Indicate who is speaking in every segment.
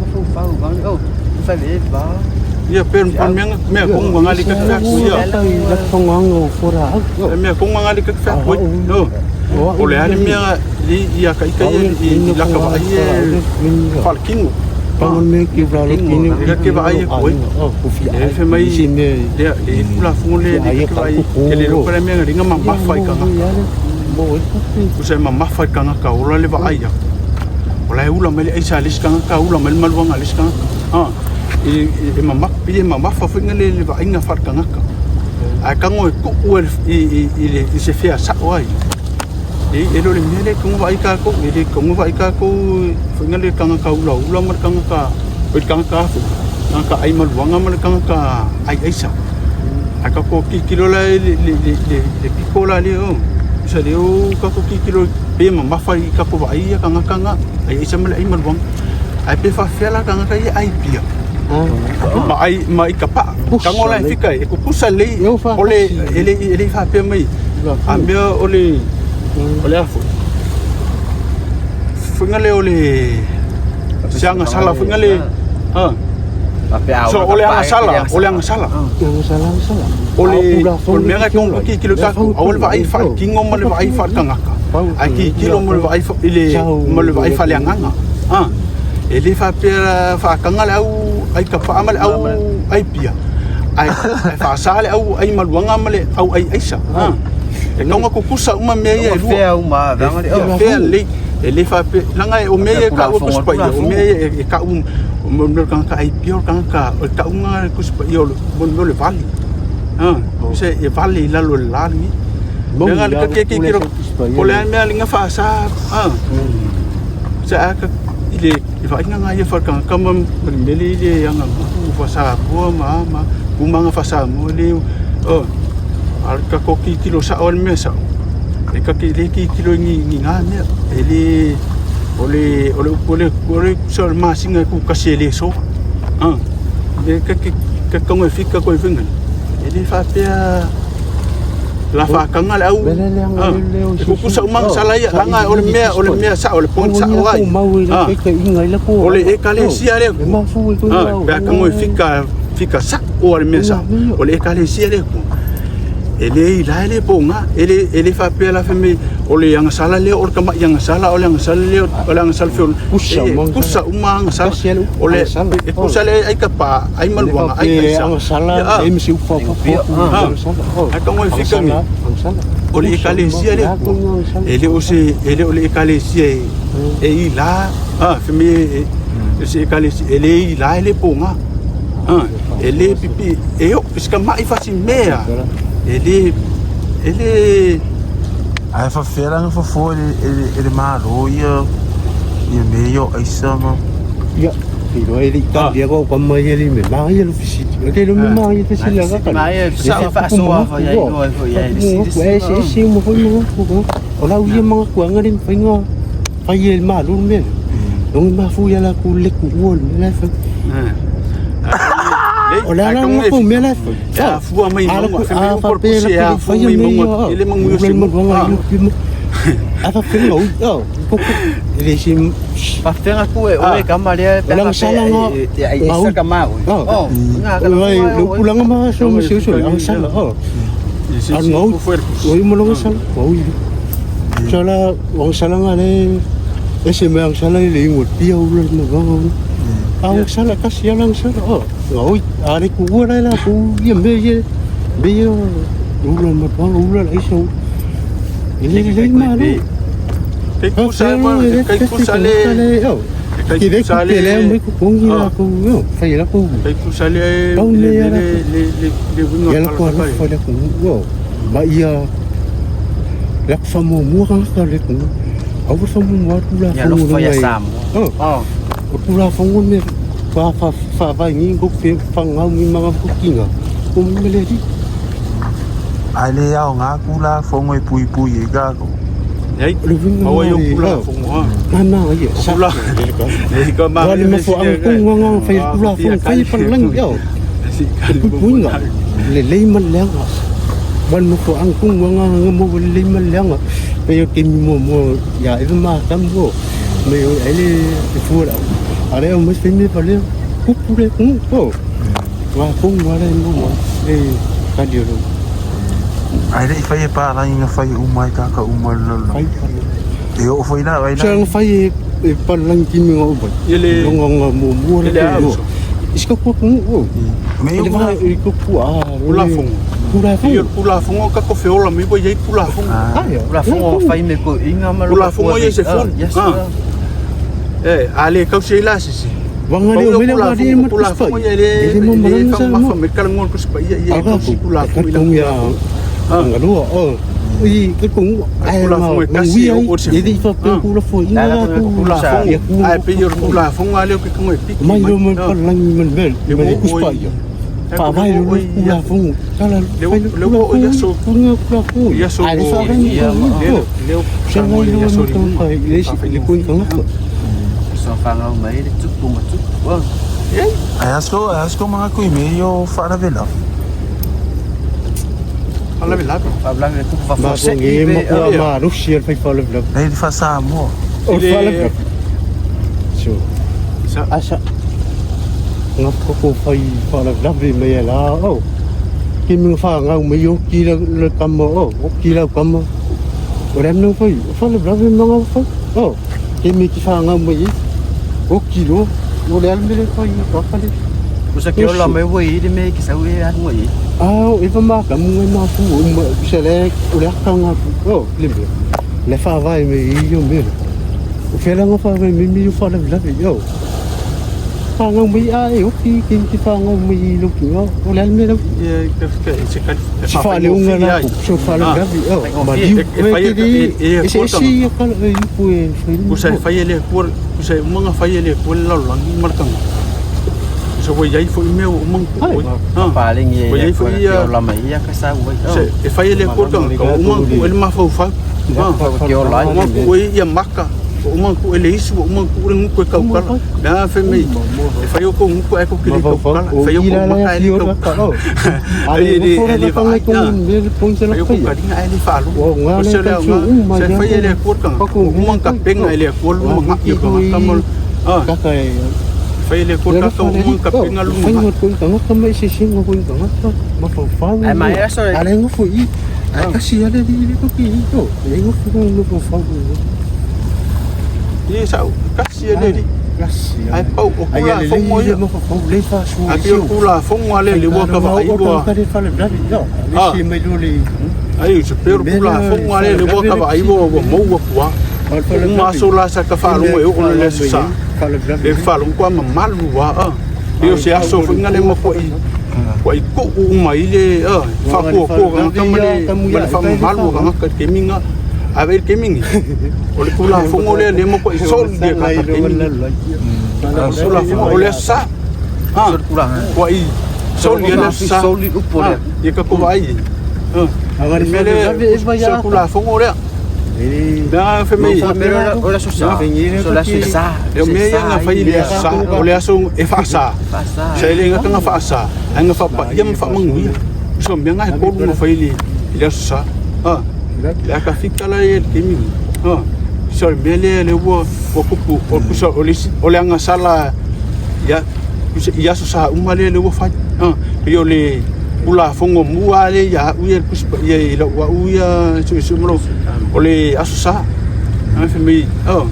Speaker 1: mafaufau o fai va.
Speaker 2: Ia pe pa mea mea konga ngali ka ka ku ia.
Speaker 3: La fanganga o fora au.
Speaker 2: E mea konga ngali ka ka ku. No. O le ale mea li ia ka ika ia i la ka vai e falkingo.
Speaker 3: Pangan me ki vla lo kini.
Speaker 2: Ka ke vai e koe.
Speaker 3: O ku fi
Speaker 2: E fe mai
Speaker 3: si me.
Speaker 2: Le le kula fungo le le ka vai e le lo pala mea ringa ma mafa i ka ngaka.
Speaker 3: Mo e ku fi.
Speaker 2: Ku se ma mafa i ka ngaka ola le vai ia. Ola e ula mai le aisa le ka ngaka ula mai le maluanga le ka ngaka. Ha. E e ma mafa e ma mafa fuinga le le vai nga fal ka ngaka. A ka ngo e ku u i i le i se fea sa o ai. E e lo le mele ko vai ka ko e le ko vai ka ko fuinga le ka ngaka ula ula ma ka ngaka o ka ngaka fu. Ngaka ai maluanga ma ka ngaka ai aisa. A ka ko ki kilo la le le le le le piko la le o. Sa le o ka ko ki kilo pe ma mafa i ka ko vai ia ka ngaka nga ai aisa ma le ai maluanga. Ai pe fa fela ka ngaka i ai pia. Ma ai ma i ka pa. Ka ngola e fika e ku kusa le o le ele ele fa pe mai. A mea o le o le afu. Fuinga le o le sianga sala fuinga le ha. So o le anga sala, o le anga sala.
Speaker 3: Yang salah salah.
Speaker 2: O le o le mea ka ki kilo ka ku o le vai fa kingo ma le vai fa kangaka. Ai ki kilo ma le vai fa ile ma le vai fa le anganga. Ha. E le fa pe fa kanga le au ai ka pa ma le au ai pia. Ai ai fa sa le au ai maluanga ma le au ai aisa. Ha. E kaunga kukusa uma mea ia e lua.
Speaker 1: Fea uma vanga le
Speaker 2: Ia fea lei e le fa pe langa e o mea ia ka ua kusipa ia o mea ia e ka u o mea o kanga ai pia o kanga o ka unga kusipa ia o mea o le vali. Ha, se e vali i lalo le lali. Mea nga le ka ke ke kiro o le mea linga fa sa ha. Se a ka i le i fa inga nga ia fa kanga kama ma le mele i le anga kuku fa sa pua ma ma kumanga fa sa mo le o al ka koki kilo sa o le mea sa. E ka ki le ki kilo ngi ngi ngā mea. E le o le o le o le o le sa le masinga ku kasi le so. Ha. Le ka ki ka kongo e fika ko e finga. E le fa pea la fa kanga le au.
Speaker 3: Bele le anga
Speaker 2: Ha.
Speaker 3: le o
Speaker 2: E kukusa umang sala ia langa o le mea o le mea sa o le pon sa o ai.
Speaker 3: Mau i
Speaker 2: Ha.
Speaker 3: le ke inga i la ko.
Speaker 2: O le ekalesia le
Speaker 3: E mafu i ko.
Speaker 2: Ha, pe ka ngoi fika fika sa o le mea sa. O le ekalesia le ku. E le i la le ponga, e le e le fa pe la fe me o le anga sala le o le kama i anga sala o le anga sala le o le anga sala fe
Speaker 3: Kusa
Speaker 2: e
Speaker 3: uma
Speaker 2: kusa uma anga sala.
Speaker 3: Kasi ale
Speaker 2: O le
Speaker 3: anga sala.
Speaker 2: e kusa le ai ka pa ai maluanga ai
Speaker 3: ai
Speaker 2: aisa.
Speaker 3: ang sala
Speaker 2: Ia,
Speaker 3: e msi ufa fa
Speaker 2: Ha.
Speaker 3: ang sala.
Speaker 2: Ai ka ngoi fika ngi.
Speaker 3: Ang sala.
Speaker 2: O le ekalesia le ku. E le o se e le o le ekalesia e e i la ha fe me e e se ekalesia e le i la e le ponga. Ha, e le pipi e o ska mai fa si mea. E le e le
Speaker 4: Ai fa fela nga fa fo ele ele ele malo ia ia me yo aisa ma.
Speaker 3: Ia, ki ro e ta dia ko ka mai ele me mai ele fisiti. O te lo me mai te sila ka.
Speaker 1: Mai e sa fa so fa ia ilo fa ia le si
Speaker 3: E se se mo foi mo ko. O la uia mga kuanga rin fainga. Fai el ma lu me. Nong ma fu ya la ku le ku o le la fa. O la la ko me la fa.
Speaker 2: Ya fua mai
Speaker 3: Ala
Speaker 2: mongo
Speaker 3: ku
Speaker 2: fe me
Speaker 3: a
Speaker 2: o
Speaker 3: fa
Speaker 2: por
Speaker 3: pe
Speaker 2: kusi
Speaker 3: la
Speaker 2: ya
Speaker 3: ku
Speaker 2: fua
Speaker 3: fai
Speaker 2: mai
Speaker 3: me
Speaker 2: mongo
Speaker 3: yo.
Speaker 2: ele mangu yo
Speaker 3: Le
Speaker 2: se
Speaker 3: mo nga yu pi mo. A fa fe ngo. O ko ko le si
Speaker 1: Pa fenga ku e o e kama le pe
Speaker 3: Walang sala nga.
Speaker 1: Ai isa ka ma o. Oh, nga ka
Speaker 3: Ai, lo pulang ma so mo si so ang sala. Oh. Ang ngau. Oi mo lang sala. Oi. Sala, ang sala nga le. Ese me ang sala le ingot pia ulan mo ga. Ang sala kasi ang sala. Oh. Ngau are ku ora la ku ye me ye. Be yo ulan mo pa ulan ai so. Ile le ma lo.
Speaker 2: Kai kusa kai kusa le kai
Speaker 3: Ki le
Speaker 2: kusa
Speaker 3: ku le
Speaker 2: le
Speaker 3: mo ku kongi la ku yo. Fai la ku.
Speaker 2: kai kusa le
Speaker 3: Tau
Speaker 2: le
Speaker 3: le ala
Speaker 2: le le le le winga
Speaker 3: Ia la
Speaker 2: kala
Speaker 3: ko
Speaker 2: kai.
Speaker 3: la fa la ku yo. Ma ia la ku fa mo mo ka ka le ku. Au fa mo mo tu la
Speaker 1: Ia lo fa ia sa mo.
Speaker 3: Oh,
Speaker 1: Oh.
Speaker 3: o tu la fa mo me fa fa fa va ni ko fe fa ngau mi ma ku kinga. Ko me le di.
Speaker 4: Ai le ao ngā kula fongo e pui pui e ka ko.
Speaker 2: Nei,
Speaker 3: Le winga.
Speaker 2: maua yo kula fongo ha.
Speaker 3: Ma ma ia. Sa.
Speaker 2: Kula. Nei ka ma.
Speaker 3: Wale ma fo ang ku nga fa tu la fa fa pa lang yo.
Speaker 2: Si kali
Speaker 3: Ku ku nga. Le le ma le nga. Wan mo fo ang ku nga nga mo le ma le nga. Pe yo ke mi mo mo ya e ma tam mo. Me yo ele e fu la. Ale o mai fai pa le kupu le ku o. Wa ku wa le mo mo e ka dio lo.
Speaker 4: Ae le'i faia e palagi na fai uma ai tagata uma i le lalolagi.
Speaker 3: Fai pa le.
Speaker 4: E oo foi la ai la.
Speaker 3: Sa fai e e palagi kimi nga ubai.
Speaker 2: Ia le
Speaker 3: Longa nga mo mo
Speaker 2: le
Speaker 3: le
Speaker 2: a
Speaker 3: lo.
Speaker 2: uso.
Speaker 3: Iska ku ku o.
Speaker 4: Me
Speaker 3: Le
Speaker 4: o
Speaker 3: va e ku ku a.
Speaker 2: Tulafono.
Speaker 3: Tulafono.
Speaker 2: Ia Tulafono ka ko feola mai ua iai Tulafono.
Speaker 4: Ah.
Speaker 3: Ai.
Speaker 1: Tulafono fai me ko inga ma lo
Speaker 2: Tulafono ia se fonu.
Speaker 1: Yes.
Speaker 2: Ah. Eh, a le kausi ai la sisi.
Speaker 3: Wanga le o mele wa le ma
Speaker 2: Tulafono ia le
Speaker 3: Le mo
Speaker 2: le
Speaker 3: malanga sa
Speaker 2: fa
Speaker 3: mo.
Speaker 2: ma me kala ngol ko spa ia ia
Speaker 3: Aga
Speaker 2: kausi
Speaker 3: ku
Speaker 2: Tulafono
Speaker 3: ka
Speaker 2: ila.
Speaker 3: kong ya. Anga lua o. I ka kong ai ma
Speaker 2: Tulafono e kasi
Speaker 3: wi
Speaker 2: o
Speaker 3: ai.
Speaker 2: o se
Speaker 3: E di fa pe
Speaker 2: Ah.
Speaker 3: ku la fo inga
Speaker 1: La, la,
Speaker 3: ku.
Speaker 2: Tulafono.
Speaker 3: Ia ku.
Speaker 2: Ai pe ia Tulafono ale o ke kongo e piki.
Speaker 3: Mai lo mo palangi man bel.
Speaker 2: Le
Speaker 3: Me
Speaker 2: mo
Speaker 3: ku spa
Speaker 2: oi.
Speaker 3: ia. Pa vai lo ku la fo. Kala.
Speaker 2: Le le o ia so
Speaker 3: Ku nga ku la fo.
Speaker 2: ia so
Speaker 3: Ai fa
Speaker 2: le
Speaker 3: ni
Speaker 1: ia ma-
Speaker 2: le
Speaker 3: Sa ngai lo mo tau kai le si le ku nga ka.
Speaker 1: So whangau mai le tupu ma tupu. Oh.
Speaker 4: Ae aso ae aso ma ko i me yo faalavelave.
Speaker 2: Ala le lape.
Speaker 1: Faalavelave le tupu
Speaker 3: Ma
Speaker 1: faafuasei
Speaker 3: ko nge ma
Speaker 1: pe
Speaker 3: ku ma ru si al fai fa le vlog.
Speaker 4: Nei le faa-Samoa.
Speaker 3: O
Speaker 2: Le-
Speaker 3: fa le vlog. So
Speaker 2: Sa
Speaker 3: asa nga ko ko fai fa le vlog me la o. Ki mi fa nga me yo ki la le kamo o o ki la kamo. O rem no fai fa le vlog me nga fa. O ki mi ki fa nga me o ki lo o le al me le fai fa fa le.
Speaker 1: Usa ke ola mai ua i le me ki sau e anu i.
Speaker 3: Ah, e fa ma ka mu ma fu o ma se le o le ka nga fu o le me. Le fa vai me i yo me. O fe la nga fa vai me mi yo fa le vlog yo. Fa nga me a e o ki ki ki fa nga me i lo ki o o le al me lo
Speaker 2: ia ka ka se ka
Speaker 3: Si fa le unga la ku so fa le vlog yo. Ma di
Speaker 2: E- e fai- e- e-
Speaker 3: e se si ka le i ku e fai.
Speaker 2: Ku sa fai le ku ku sa manga fai le ku la la ni markanga. Ku sa ua iai foi mea ua uma
Speaker 3: Ai.
Speaker 2: ku ah.
Speaker 1: Palengi
Speaker 2: Ua
Speaker 1: e
Speaker 2: iai
Speaker 1: ia
Speaker 2: foi
Speaker 1: ke
Speaker 2: ia
Speaker 1: ola mai ia ka sau ai.
Speaker 2: se e fai le ku ka ka uma ku ele mafaufau. Ah.
Speaker 1: Ke ola ai.
Speaker 2: Uma ku e ia maka. Uma ku ele isu uma ku le nguku e kaukala. Le a fe mei. E fai o ko nguku e ko kili kaukala. E fai o ko maka e le kaukala.
Speaker 3: Ale
Speaker 2: Ai,
Speaker 3: le
Speaker 2: ele- ele
Speaker 3: fa
Speaker 2: vai,
Speaker 3: ko
Speaker 2: ah.
Speaker 3: me le ponse la
Speaker 2: Fai o ko
Speaker 3: fai.
Speaker 2: karinga ele faalu.
Speaker 3: O nga
Speaker 2: O
Speaker 3: le
Speaker 2: se
Speaker 3: ka
Speaker 2: lea
Speaker 3: chu
Speaker 2: nga.
Speaker 3: ma
Speaker 2: Se
Speaker 3: ya.
Speaker 2: fai ele ku ka. Uma ka penga ele ku lu ma ia ka ka Ah.
Speaker 3: Ka ka e
Speaker 2: Fai le ku ka ka uma ka penga lu
Speaker 3: Fai
Speaker 2: ma.
Speaker 3: ngo ko ka ka mai se se ngo ko ka ka ma fa fa.
Speaker 1: Ai mai aso e.
Speaker 3: Ale ngo fu i. Ai ka si ale li li ko ki to. E ngo fu ngo ko fa ngo.
Speaker 2: Ia sa kasi ele li.
Speaker 3: Kasi.
Speaker 2: Ai pau o
Speaker 3: Ai
Speaker 2: kula
Speaker 3: ale
Speaker 2: fongo
Speaker 3: li
Speaker 2: ia.
Speaker 3: ma fa fa le fa su.
Speaker 2: A pio kula fongo ale le ua ka vaai ua.
Speaker 3: Ka le fa le blabi. Yo. Le
Speaker 2: Ah.
Speaker 3: si mai lo le.
Speaker 2: Ai se pero kula fongo ale le ua ka vaai ua ua maua kua. Uma aso la sa ka faalogo e oo le aso sa. E faalogo kwa mamalu ua a. E o se aso foi ngale ma ko'i ko'i ku'u uma i le a faakuakua gagaka ma le ma le faamamalu gagaka i le kemiga. A ve i le kemigi. O le tulafono lea le ma ko'i soli le gagaka i le kemigi. O le tulafono o le aso sa. Ha. Ko'i soli le aso sa.
Speaker 1: Soli upo le.
Speaker 2: Ia ka ko vaai. Ha. Le mea lea, se tulafono lea. Mea fe mei.
Speaker 1: Mero ola so sa. So la so sa.
Speaker 2: Le mea ia na fai le aso sa, o le aso e faasa.
Speaker 1: Faasa.
Speaker 2: Sa ele nga nga faasa, ai nga faapaia ma faamanuia. So mea nga e kolu na fai le le aso sa. Ha. Le aka fika la e le kemi. Ha. So le mea lea le ua ua kupu o kusa o le o le agasala ia kusa i aso sa uma lea le ua fai. Ha. Pei o le tulafono mua lea ia a'u ia le Tusi Paia i la'u a'u ia suesue ma lau o le aso sa. A fai mai oh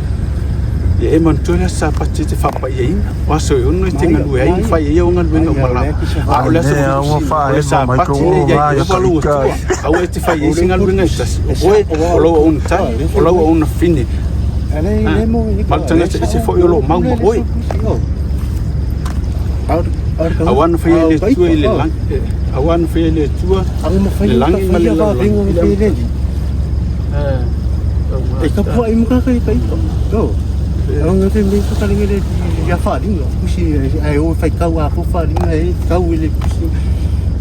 Speaker 2: ia e manatua le aso Sapati e te faapaiaina o aso e 6 e te galue ai ma fai ai au galuega uma lava. A o le aso
Speaker 4: Lea ua
Speaker 2: o le
Speaker 4: faaema mai
Speaker 2: Sapati
Speaker 4: kou
Speaker 2: lea ia
Speaker 4: va
Speaker 2: i
Speaker 4: ia
Speaker 2: ova lou
Speaker 4: ka
Speaker 2: atua aua e te fai ai se galuega e tasi o oe o lau auauna tali o lau auauna fine. Ma le tagata ese foi o loo mau ma oe. Auā na faia e le Atua i le lagi, auā na faia e le Atua le lagi ma le lalolagi.
Speaker 3: E ka pua i muka ka i ka ito. No. Ang te me ka kalinga le ya fa ringa. Kusi ai o fai kau a fo fa ringa e kau le kusi.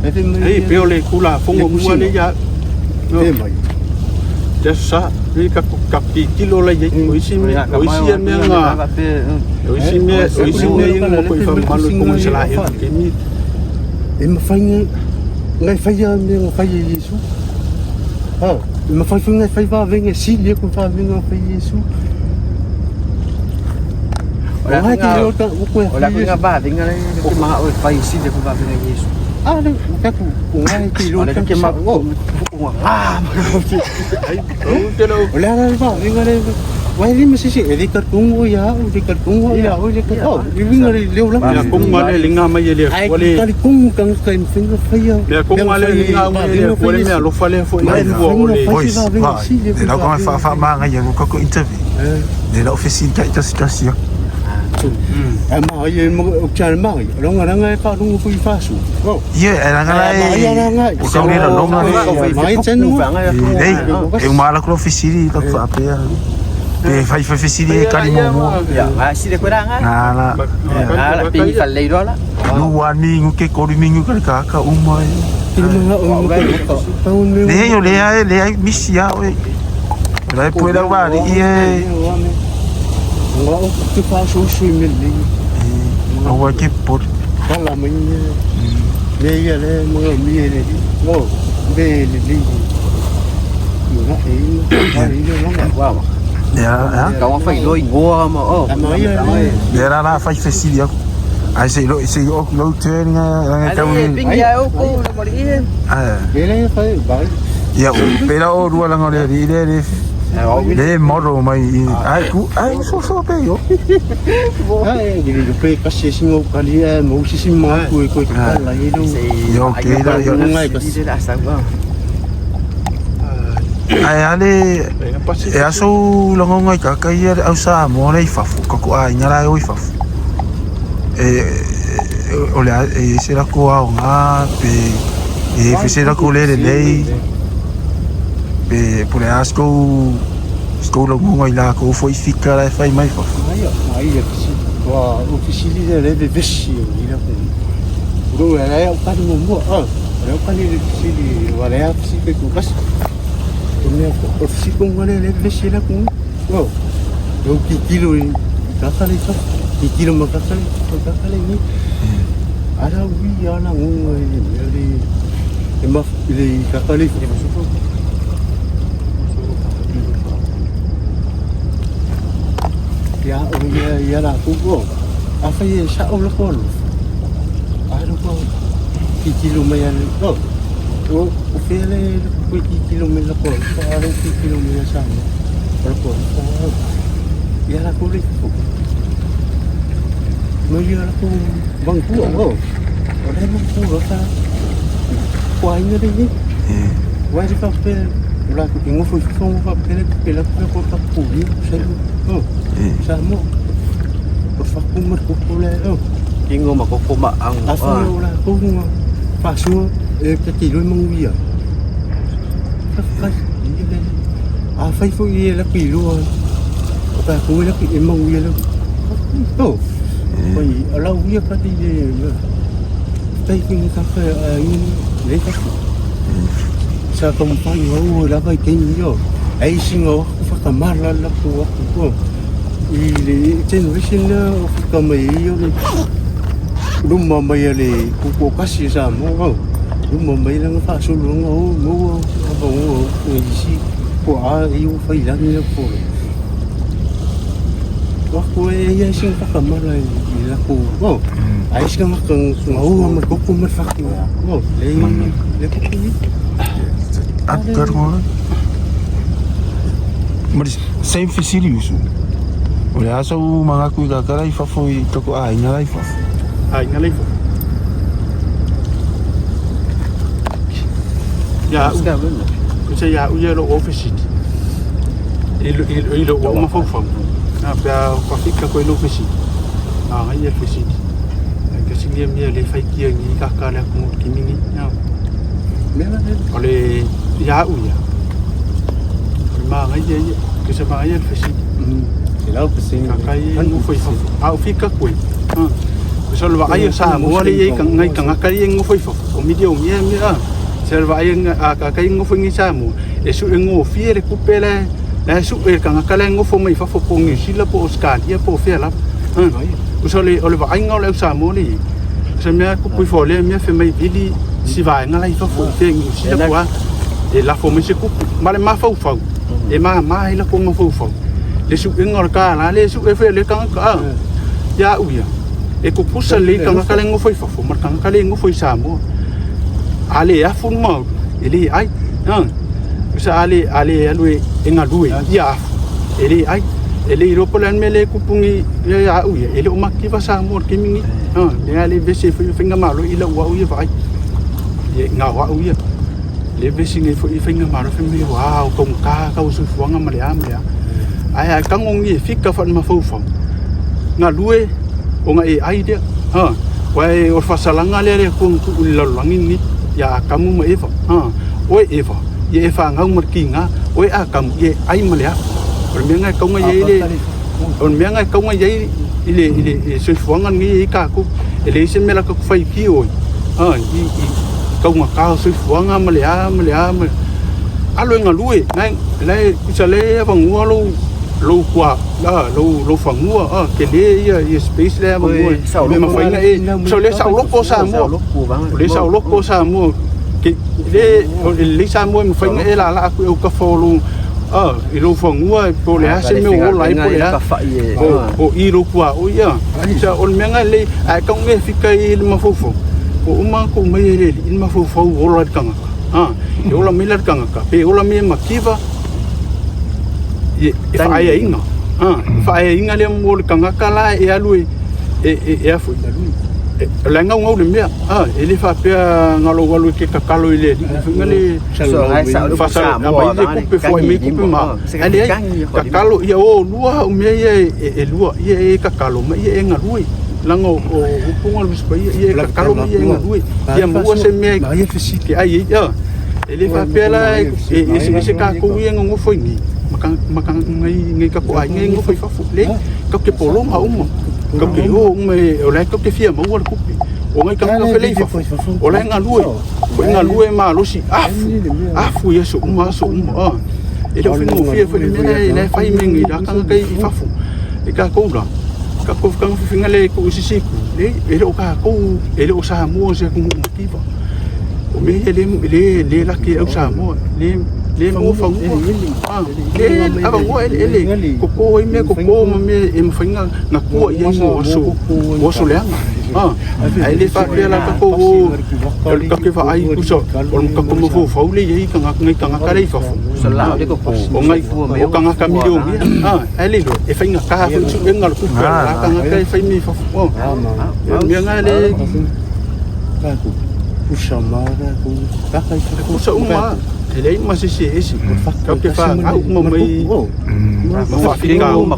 Speaker 3: E te me.
Speaker 2: Ei pe o le tulafono mua le ia.
Speaker 3: E mai.
Speaker 2: Le aso sa, le ka ka tilotilo la iai o isi mea, o isi mea nga o isi mea, o isi mea ia nga ko i faamamalu i koga Isalaelu i le taimi.
Speaker 3: E mafai ngai fai a mea nga fai e Iesu. Ha, e mafai foi ngai fai vavenga e sili e ko vavenga fai Iesu. O ngai te o ta o koe
Speaker 1: O la kuinga vavinga le ke maha o fai si le ku vavinga Yesu.
Speaker 3: A le ka ku o ngai te
Speaker 1: O
Speaker 3: o
Speaker 1: le
Speaker 3: ta
Speaker 1: ke ma
Speaker 3: o.
Speaker 1: o ah
Speaker 2: Ai, o te lo
Speaker 3: O le ara va vinga le Wai li masisi e le ka tungo ia o le ka tungo ia o le ka o i vinga le leo la.
Speaker 2: Mea konga le linga mai e le
Speaker 3: Ai
Speaker 2: akua le
Speaker 3: ka le kongu ka ka finga faia.
Speaker 2: Mea konga le linga mai e le akua le mea alofa lea foi
Speaker 4: Mai
Speaker 2: i ua o le
Speaker 4: Boys, vai. Le lau ka fa fa ma ngai ko ko interview. Le lau fesili ta tasi tasi.
Speaker 3: E ma ai mo o chal mai. Ronga ranga e pa rungu fui fasu. Oh.
Speaker 4: Ie, e langa la
Speaker 3: Mai ana ngai.
Speaker 4: O ka le longa le.
Speaker 3: Mai tenu.
Speaker 4: Ei, e uma ala ko fesili ka fa pe. Pe fai fai fesili e kali mo mo.
Speaker 1: Ya, ma si le ku ranga.
Speaker 4: Na la.
Speaker 1: Ah, la pingi fa le rola.
Speaker 4: Nu wa ni ngu ke koru mingu ka ka ka uma.
Speaker 3: Ki mga o mo ka. Paun me.
Speaker 4: Le yo le ai le ai misi a oi. Le pu la wa li e.
Speaker 3: Nga o te fasu sui me le.
Speaker 4: O wa ke por.
Speaker 3: Kala mai ne. Me ia le mo mi le. Mo be le le. Nga e ai le nga.
Speaker 1: Wa ma.
Speaker 4: Ya, ya.
Speaker 1: Ka wa fai loi ngoa ma o.
Speaker 3: A mai le.
Speaker 4: Le ra la fai fesili aku. Ai se lo se o lo turn nga nga ka
Speaker 1: Ale
Speaker 4: u.
Speaker 1: pingi ai o ko le mori e.
Speaker 4: Ah.
Speaker 3: Be le fai bai.
Speaker 4: Ya, pe la o rua langa le le le. Le moro mai ai ku ai so so pe yo.
Speaker 3: Ai ni le pe ka se singo kali e mo si si ma ku ko kala i lo.
Speaker 4: Yo ke la yo.
Speaker 1: Si le sa wa.
Speaker 4: Ai ale e aso longo ngai ka kai au sa mo le fafu ka ko ai ngara o fafu. E o le e se la ko au nga pe e fe se la ko le le le pe po le asko sko longo ngai la ko foi fika la fai mai fafu.
Speaker 3: Ai ai le si wa o fisili le le vesi i la ku. Ro e o ka mo mo a. Le o ka ni le fisili wa le a fisi ke ku kas. O me o fisi ko ngale le vesi la ku. Wa. Lo ki kilo i ka ka le ka. Ki kilo ma ka ka le ka ka le ni. Ara wi ala ngonga i le le e ma le ka ka le. Ia o ia ia la ku ko. A fai e sa o la ko. A lo ko ki kilo mai ale. O o o fe le ku ki kilo mai la ko. A lo ki kilo mai sa. O ko. Ia la ko le ko. Mai ia la ko bang ku o. O le bang ku o ta. Ko ai ne ni. Wai ri fa pe la ku ingo fu fu fa pe le pe la ku ko ta ku ni. Sa o. Sa mo. O fa ku ma ku ku le o.
Speaker 1: Ingo ma ko ko ma ang.
Speaker 3: A fa o la ku ngo. Fa su e te ti lo mong ia. Fa fa ni le. A fa fu i la ku lo. O ka ku la ku e mong ia la. O. Ko i ala ia ka ti le. Tai ki ka ka i le ka ku. Sa ka mpai o la vai te ni o. Ai singa o fa ka mala la ku o ku. I le generation na o ka mai o le luma mai le ku ko kasi sa mo o. Luma mai la fa so lo o mo o o o i si ko a i o fa ila ni ko. Wa ko e ia sin ka ka mala i la ku o. Ai singa ka ngau ma ko ko ma fa ku. O le le ko ni.
Speaker 4: Akar mo. Mas sem fesili usu. O le aso mga kui ka kara i fafu i toko ai ngara i fafu.
Speaker 2: Ai ngala i fafu. Ya
Speaker 1: Ska vena.
Speaker 2: u se ia u ia lo ofisi. I lo i lo o mafaufau. Na pe a ka fika ko i lo ofisi. A ngai ia ofisi. Ai ka singia mia le fai kia ngi ka ka le ku ki mingi. Na
Speaker 3: Me la
Speaker 2: o le ia u ia. O le ma ngai ia ia ke se ma ngai ia ofisi.
Speaker 3: Te lau pa
Speaker 2: Ka kai ngu foi fafu. A o fika koe. Ha. Ko sa lo ai sa mo le ia ka ngai ka ngaka ia ngu foi fafu. O mi dio mia mia. Se lo ai a ka kai ngu foi ngi sa mo. E su e ngu fie le kupe le le su e ka ngaka le ngu fo mai fafu po ngi sila po Australia po fia la. Ha. Ko sa le o le ai ngau le sa mo le. Se mea ku pui fo le mea fe mai vili si vai ngala i fafu fe ngi sila po a. E la fo mai se kupu. Ma le mafaufau. E ma ma i la ko mafaufau. Le su e ngau ka la le su e fe le ka ka. Ia au ia, e tutusa lelei le tagata la e nofo i fafo ma le tagata lea e nofo i Samoa. A le afu le mauli, e le ai. Tusa a le, a le alu e galue ia afu, e le ai. E le iloa po o le a le mea lea e tupu nei ia au ia, e le o mativa Samoa i le taimi lenei. Lea lava e vevesi ai foi le faigamalo i lau au ia vaai. Ia na o au ia. Lea e vevesi nei foi le faigamalo fai mai ua taugata le tau o le soifuaga ma le a ma le a. Ae a tago nei e fika faale-mafaufau, galue ona e ai lea. Aua o le faasalaga lea a le Atua na tuu i le lalolagi lenei ia Atamu ma Eva. Oe Eva, ia e fanau ma le tiga, oe Atamu, ia e ai ma le afu. O le mea lena e tatau ona i ai le, o le mea lena e tatau ona i ai i le soifuaga lenei e i ai tatou. E leai se mea la tatou faitio ai i taugata o soifuaga ma le a ma le a ma le a. Alu e galue, la e tusa la e avanoa lou lou tua lou lou fanua tele ia ia space lea e avanoa e mafai ona e tusa o lea e saoloto Samoa o lea e saoloto Samoa ke le o lelei Samoa e mafai ona e laalaa atu i autafa o lou i lou fanua po o le a se mea o ola ai po o le a po o i lou tuaoi tusa o le mea lena e lelei ae tau ona e fika i le mafaufau ua uma ona tuu mai e le Alii le mafaufau ola i le tagata e ola mai la le tagata pe ola mai e mativa e faaeaina faaeaina lea mo le tagata la e alu e e a foi o la e gaugau le mea e le faapea na o lou alu e te tatalo i le Alii foi na le faasala mai le tupe foai mai tupe ma ae leai tatalo ia o lua au mea ia e lua ia e tatalo ma ia e galue leaga o upu na o le Tusi Paia ia e tatalo ma ia e galue ia maua se mea e ai ai e le faapea la e eseese tatou ia e nonofo i inei ma nai tatou aiga ia e nonofo i fafo. Leai, tatou te pologa uma, tatou te o uma o la e tatou te fia maua le tupe. O nai tagata foi la e i fafo, o la e galue, o e galue malosi, afu, afu i aso uma aso uma. E le o faigofie foi le mea la e fai mai nei la tagata i fafo. E tatou la, tatou fefilafilaiga lea e tuu i se isi itu, leai, e le o tatou, e le o Samoa o se atunuu mativa. O mea ia lea e laki ai au Samoa, lea maua fanua, lea avanoa eleele, toto ai mea toto ma mea e mafai ona tua i ai mo aso leaga. Ae le faapea la tatou o tatou te vaai tusa o le tatou mafaufau lea e i ai nai tagata la e i fafo, o nai o tagata milionea, ae le iloa e faigata foi le suega o le tupe a le la tagata e fai mea i fafo. O le mea lena lea E pusa uma lava, e leai ma se isi e ese. Tatou te fanau uma mai ma faafitauli.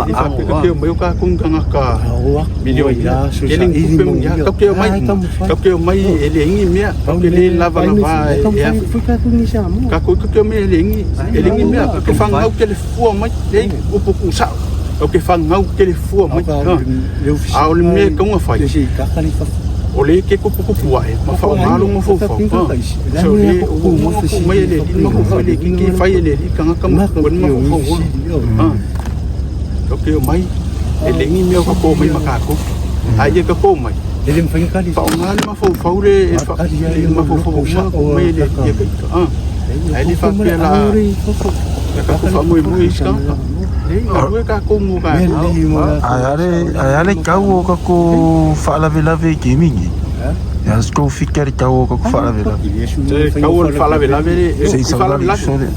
Speaker 2: E faapea tatou te omai o tatou ni tagata milionea. Tele ni tupe ma ni a. Tatou te omai, tatou te omai e leai ni mea. Tatou te le lavalava e a foi. Tatou te omai e leai ni mea. Tatou te fanau telefua mai, leai upu tuusao. Tatou te fanau telefua mai. A o le mea e tatau ona fai, o lea e te tuputupu ae ma faaaoga lou mafaufau. So o lea ua uma ona tuu mai e le Alii le mafaufau, e le itiiti e fai e le Alii tagata ma tuu ai le mafaufau ola. Tatou te omai, e leai ni mea o tatou omai ma tatou. A ia tatou omai, faaaoga le mafaufau lea e mafaufau ua uma ona tuu mai e le Alii ia ita. Ae le faapea la a tatou faamoemoe i isi tagata. Leai, galue tatou mo tatou.
Speaker 4: Ae a le tau o tatou faalavelave i taimi nei? E a se tou fika i le tau o tatou faalavelave?
Speaker 2: Se tau o le faalavelave le
Speaker 4: Se i
Speaker 2: faalavelave.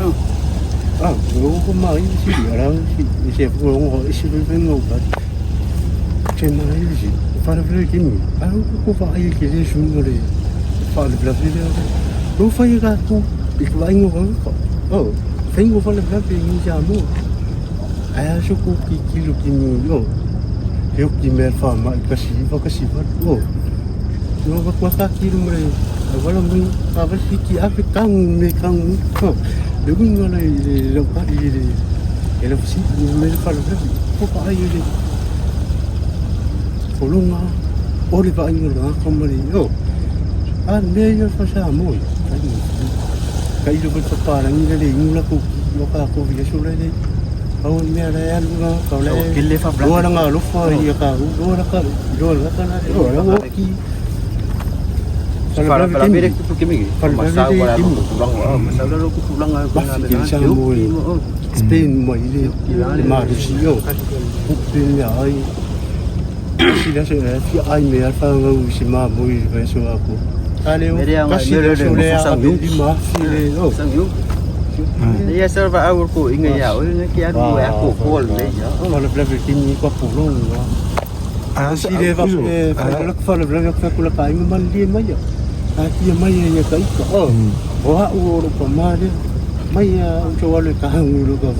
Speaker 3: Kasi le aso e fia ai me alfa ngau si ma mui ve so ako. Ale o kasi le aso le a be ma fi le o.
Speaker 1: Sang yu. Ia sa va au ko inga ia o inga ki atu e ko ko le ia.
Speaker 3: O le bleve kini ko pulo.
Speaker 4: A
Speaker 3: Si le va e fa la fa le bleve fa kula ka inga man le mai. A ki mai e ka ika. O. O ha o ro pa ma le. Mai a o to wale ka hangu lo ka.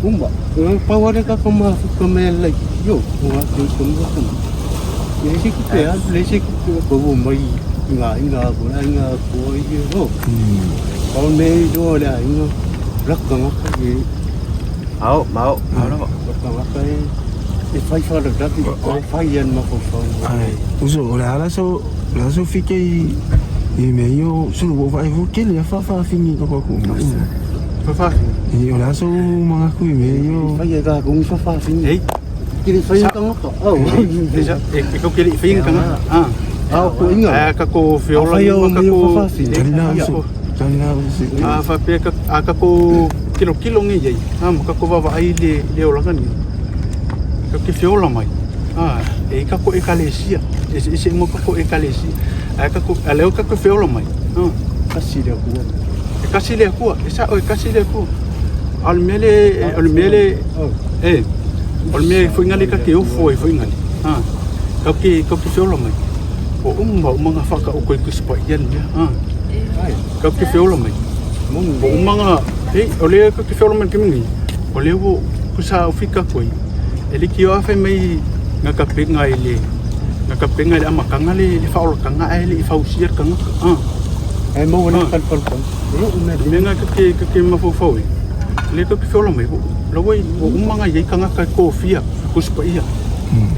Speaker 3: Umba. O pa wale ka ko ma fu ko me le yo. O ha ko ko mo ko. Le se ku pe a le se ku ko ko mai inga inga ko inga ko i ho. O me do le inga. Rakka ngaka e
Speaker 1: Au, mau, mau lava.
Speaker 3: rakka ngaka e e fai fa le dati o fai an ma ko fa.
Speaker 4: Ai, uso o le ala so la so fike i i me io sulu wo vai fu kele fa fa fingi ko ko.
Speaker 2: Fa
Speaker 4: I o le so manga ku i me io.
Speaker 3: Fai e ka kung fa fa fin.
Speaker 2: Ei,
Speaker 3: Kiri fai ka ngaka. O.
Speaker 2: e e ko kele fi inga nga. Ah.
Speaker 3: A ko inga.
Speaker 2: A ka ko fiola
Speaker 3: Fai o
Speaker 2: ka
Speaker 3: me
Speaker 2: ko
Speaker 3: fa fa fin.
Speaker 4: Tani na uso. Tani na uso.
Speaker 2: A fa pe ka a ka ko kilo kilo ngi ye. A ma ka ko va ai le le ola ni. Ka ke fiola mai. A e ka ko e kalesia. E se se mo ka ko e kalesia. A ka ko a leo ka ko fiola mai. Ah.
Speaker 3: Kasi le ku.
Speaker 2: E kasi le kua, e sa o e kasi le kua. Al mele al mele e o le mea foi ngale ka ke ofo e foi ngale. Ha. Ka ke feola mai. O umba o manga whaka o koe kuspa i an mea. Ha. Ka ke feola mai. O umanga e o le ka ke feola mai ke mingi. O le wo kusa o fika koe. E le ki o awhai mai ngā ka penga i le ngā ka penga i le amakanga le le whaolakanga ai le i whausia kanga. Ha.
Speaker 3: E mo na kal kal kal. Ro me
Speaker 2: Me ngā ka ke mawhauwhau e. Le ka ke feola mai. La wai o umanga i kanga ka kōwhia kuspa ia.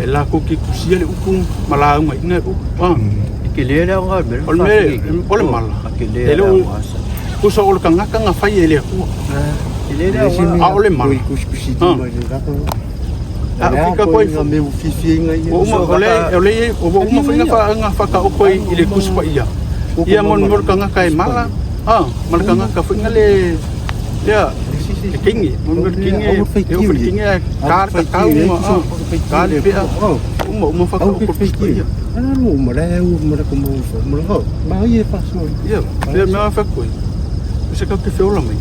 Speaker 2: E la ko ki kusia le upu ma la unga inga upu. Ah.
Speaker 1: E ke le le nga me.
Speaker 2: O le mele, o le mala.
Speaker 1: Ke le
Speaker 2: E le
Speaker 1: le
Speaker 2: o-
Speaker 1: nga sa.
Speaker 2: Kusa o le kangaka nga fai e le akua.
Speaker 1: Ke le le nga.
Speaker 2: A o le mala.
Speaker 3: Kus kusi
Speaker 2: Ah.
Speaker 3: di mai le ka.
Speaker 2: A o fika koe
Speaker 3: nga me fi fi inga i.
Speaker 2: O uma o le o le o uma whainga wha nga whaka o koe i le kuspa ia. Ia mon mor kangaka e mala. Ah, mal kangaka whainga le ia le kingi, mon mor kingi e o whainga kingi e kar ka kau ma ah. Ka le pea. Uma uma whaka o koe kuspa ia.
Speaker 3: Ana mo mo le u mo le ko mo fo mo ho. Ma i e fa so.
Speaker 2: Ia, pea mea wha koe. Se ka ke feola mai.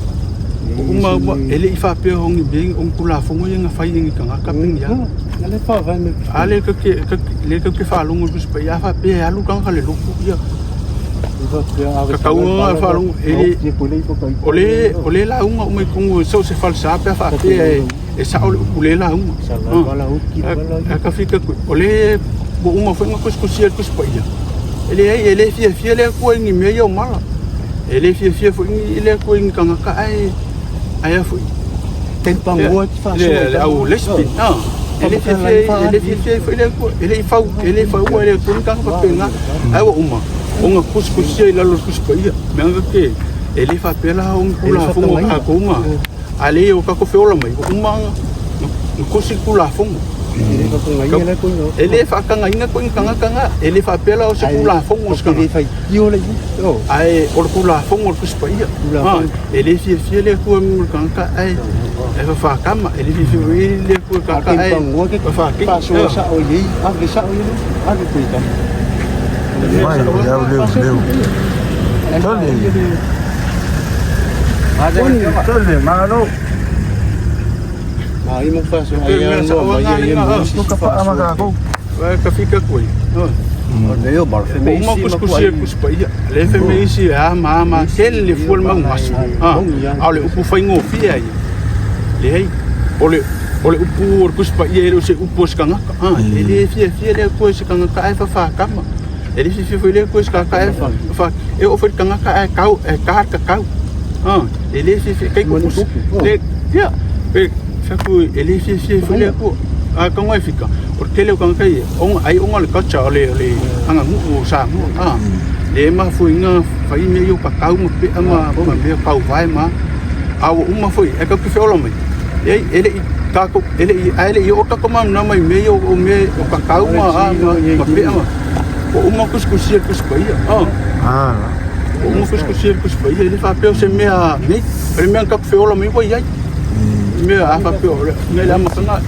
Speaker 2: O uma uma ele i whapea hongi bing ong kula fongo ia nga whai ingi kangaka ping ia.
Speaker 3: Ale fa va me.
Speaker 2: Ale ka ke ka le ka ke whalongo kuspa ia whapea alu kanga le luku ia. O le o le la unga o mai kongo so se falsa pe fa pe e e sa o le upu le la unga. A ka fika ku o le bo uma foi nga kuskusia kuspa ia. Ele ai ele fia fia le ku ngi me yo mala. Ele fia fia foi ngi le ku ngi kanga ka ai ai foi.
Speaker 3: Tempangoa ti fa so.
Speaker 2: Le le au lesbi. Ah. Ele fia fia ele fia fia foi le ku ele fau ele fau ele ku kanga pa penga. Ai o uma. O nga kuskusia i lalo kuspa ia. Me nga ke ele fa pela o kula fongo ka ko uma. Ale o ka ko feola mai. O uma nga kusi kula fongo. Ele fa kanga inga ko kanga kanga ele fa pela o se kula fongo se
Speaker 3: Ele
Speaker 2: kanga.
Speaker 3: fa io le o.
Speaker 2: Ai o kula fongo kuspa ia.
Speaker 3: Kula
Speaker 2: Ah,
Speaker 3: fongo.
Speaker 2: ele fia fia le ku mu kanga ka ai. E fa fa kama ele fia fia le ku kanga ai.
Speaker 3: Tempangoa ke
Speaker 2: Fa fa ki.
Speaker 3: fa so sa o ye a ke sa o ye a ke ku ka.
Speaker 4: Vai, leu leu leu. Tole. Tole malo.
Speaker 3: Ma i mo fa so ai
Speaker 2: Me sa
Speaker 3: no
Speaker 2: o
Speaker 3: ma
Speaker 2: nga
Speaker 3: ye
Speaker 2: nga.
Speaker 3: mo.
Speaker 4: Ko ka pa ama ka ko.
Speaker 2: Ka fika koe. Ah.
Speaker 1: O le yo bar fe me
Speaker 2: O uma
Speaker 1: isi ma
Speaker 2: kuskusia kuspa ia. Le fe me isi a ma ma tele le fuel mau masu. Ah. A le upu whaingo fia ia. Le hei. O le o le upu o le kuspa ia ele o se upu o se kangaka. Ah, ele fia fia le koe se kangaka ai fa fa kama. Ele fia fia le koe se kangaka ai fa fa e o fa kangaka ai kau e kar ka kau. Ah, ele fia fia kai ko le ia. E fa ku ele fia fia le ko a ka ngai fika. O tele o kangaka ia. O ai o le kacha o le le anga ngu o sa ngu. Ah. Le ma foi nga fai me yo ka kau ma pe ma ma me kau vai ma. A o uma foi e ka ku feola mai. E ele i ka ko ele i a ele i o ka ko ma na mai me yo o me o ka kau ma a ma ma pe ma. O uma kuskusia kuspa ia. Ah.
Speaker 4: Ah.
Speaker 2: O uma kuskusia kuspa ia ele fa pe o se mea nei. Ele mea ka ku feola mai foi ai. Mea a fa pe o le ngai le ama kanga.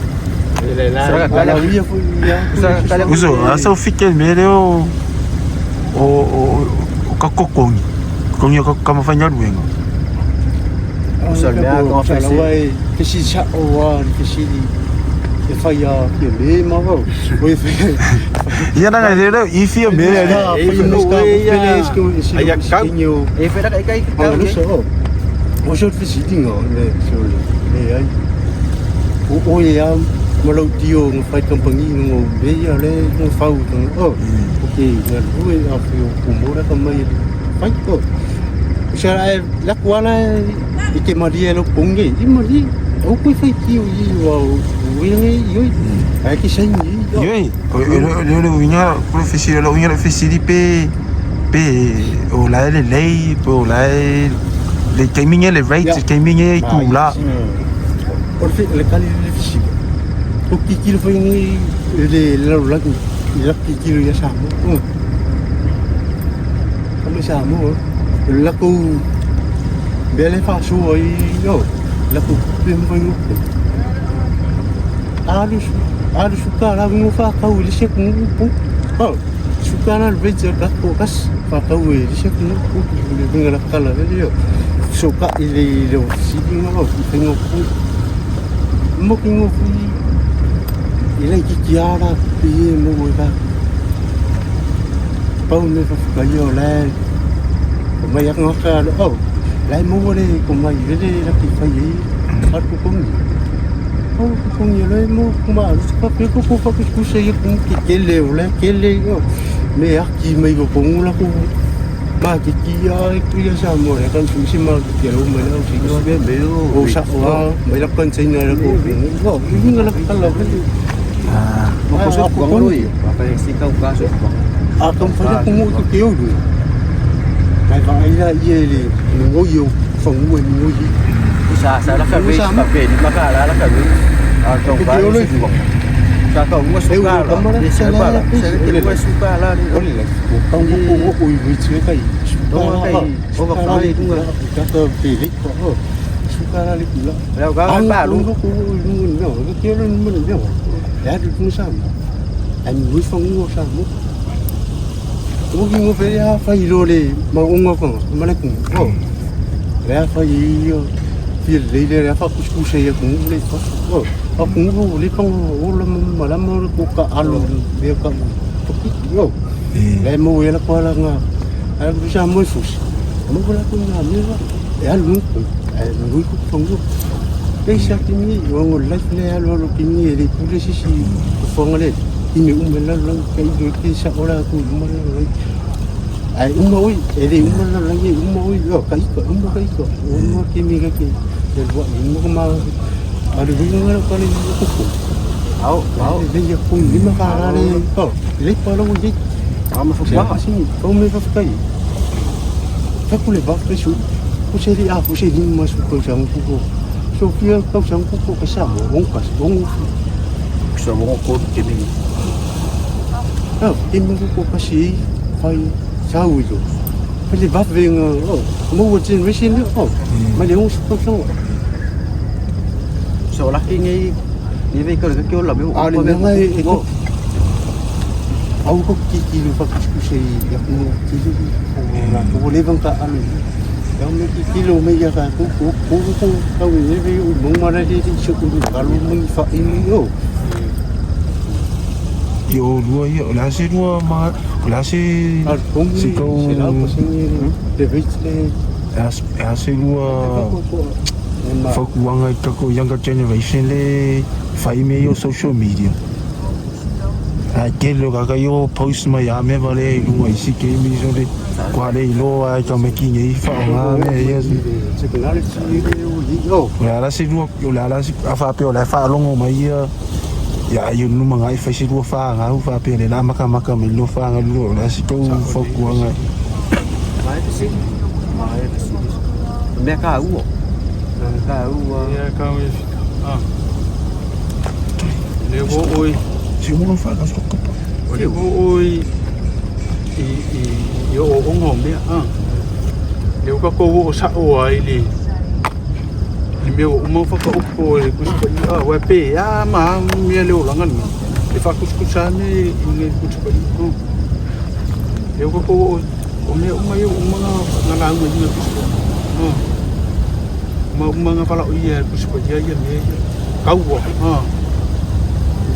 Speaker 4: Uso, asa o fike me le o o o o ka kokongi. Kokongi o ka ka mafanya luenga.
Speaker 1: Uso mea ka
Speaker 3: whese. Ke si sa o wa ke si e whai a ki me ma wau. O e whai.
Speaker 4: Ia na le le i fia me le.
Speaker 3: E no e
Speaker 2: Ai a kau.
Speaker 1: E whera kai kai
Speaker 3: kau. O o so te si dinga le so le ai. O o ia ma lau tio ngo whai kampangi ngo be ia le ngo whau tanga. O. Ok, nga rue a whio kumora ka mai whai ko. Sa ai la kuala i te maria lo ponge i maria o koe whai tio i wa o nge i oi. Ai ki sai ni.
Speaker 4: Yoi, o le le le winga ko fisi le winga fisi di pe pe o la le lei pe o la le gaming le rate gaming e ku la.
Speaker 3: O le le kali le fisi. O ki ki le whai nge le la la la ki ki le sa mo. Kama sa mo. La ko bele fa su ai yo. La ko pe mo ngu. Alu alu suka la ngu fa kau le se ku pu. Oh, suka la le veja ka ko kas fa kau le se ku pu le ngi la kala le yo. So ka i le le si ngi lo i ngu pu. Mo ki ngu pu i le ki ki ara pi mo ka. Pau me fa ka yo la. Ko mai ngā ka oh, lai mo le ko mai le la ki fa i a ku ko ni. Oh, ko ni le mo ko ma lu ka pe ko ko fa ku se i ku ki ke le o le ke le yo. Me a ki mai ko ko la ko ma ki ki a ku ya sa mo le kan su si ma ki ke lo mai la si
Speaker 1: ko me me
Speaker 3: o sa o mai la kan sai na la ko ko ni la ka la
Speaker 4: Ah,
Speaker 1: Mo ko so ko ngoi. Pa si kau ka so.
Speaker 3: A kan fa ko mo ki ke o lu. Mai va ai la i le ngo yo fa ngo ngo yi.
Speaker 1: Sa sa la ka ve pa pe ni ma ka la la ka ve. A ko ba ni si ko. Sa ka ngo su ka la. Ni sa ba la. Sa ke ko su ka la ni.
Speaker 3: O le ko ka ngo ko ko i vi kai.
Speaker 1: O ka i o ka fa ni
Speaker 3: nga ka ka pe le ko o. Su ka la le ku la.
Speaker 1: La ka pa lu.
Speaker 3: Ko ko ngo no ko ke lo mo no. Ya du ku sa mo. Ai mo fa ngo sa mo. Ko ki ngo pe ya fa i lo le ma o ngo ko ma le ku. O. Le fa i yo. Fi le le ya fa ku ku se ya ku le fa. O. A ku ngo le ka o la mo la mo ko ka alu le ka ko ki yo. Le mo ye la ko la nga. A ku sa mo fu. Mo ko la ku nga me wa. E alu ku. E ngo ku fa ngo. E sa ki ni o ngo la le alu lo ki ni le ku le si si ko fa ngo le. I me uma la la ka i do ki sa ora ku uma la la. Ai uma oi, e le uma la la i uma oi, o ka i ko uma ka i ko. Uma ki mi ka ki. Le wa i mo ma a le winga la ka le ko ko.
Speaker 1: Au au.
Speaker 3: Le ya ku ni ma ka la le. O, le pa lo i.
Speaker 1: A ma fu
Speaker 3: Se
Speaker 1: ba.
Speaker 3: pa si o me fa ka i. Ka ku le ba pe su. Ku se ri a ku se ni ma su ko sa ku ko. So fia ka sa ku ko ka sa mo, ong ka ong.
Speaker 1: Sa mo ko ke ni.
Speaker 3: Ah, e mo ko ka si fai sa u yo. Pa le va venga o. Mo wo tin we sin o. Ma le ong su ko sa.
Speaker 1: So la ki ngi ni ve ko ke la me
Speaker 3: A le mea e ko. Au ko ki ki lu fa ku se ya ku ki lu la ko le van ka alu. Ya me ki ki lo me ya ka ku ku ku ku ka we ve u mo ma ra di si ku ka lu mo fa i mi o.
Speaker 4: I o lua ia, o le ase lua ma, o le ase
Speaker 3: Al kong
Speaker 4: si
Speaker 3: se
Speaker 4: kau
Speaker 3: la ko se ni le ve le
Speaker 4: e ase lua
Speaker 3: ma
Speaker 4: fakuanga i kako younger generation le whai me yo social media. Ai ke lo ka yo post mai a me vale i lunga i si ke mi so le kwa le i loa ai ka me ki ngi fa o ngā me ia si.
Speaker 3: Technology le o i o.
Speaker 4: O le ala se lua, o le ala se a wha pe o le wha alongo mai ia ia i numa ngai whai se lua wha ngā hu wha pe le la maka maka me lua wha ngā lua o le ase kau fakuanga.
Speaker 1: Mai te si. Mai te si. Me ka u. Ka u.
Speaker 2: Ia ka o e fika. Ah. Le o oi.
Speaker 4: Si unga wha ka whakapa.
Speaker 2: O le o oi i i i o o ngā mea. Ah. Le o ka ko o sa o ai le Le mea ua uma ona faataoto e le Tusi Paia, a, aua e pe a ma a mea le olaga lenei, e faatusatusa lava mea i inei i le Tusi Paia. Lea ua tatou oo, o mea uma ia ua uma ona laugaina e le Tusi Paia. Ua uma ona valaaulia e le Tusi Paia ia mea ia, taua,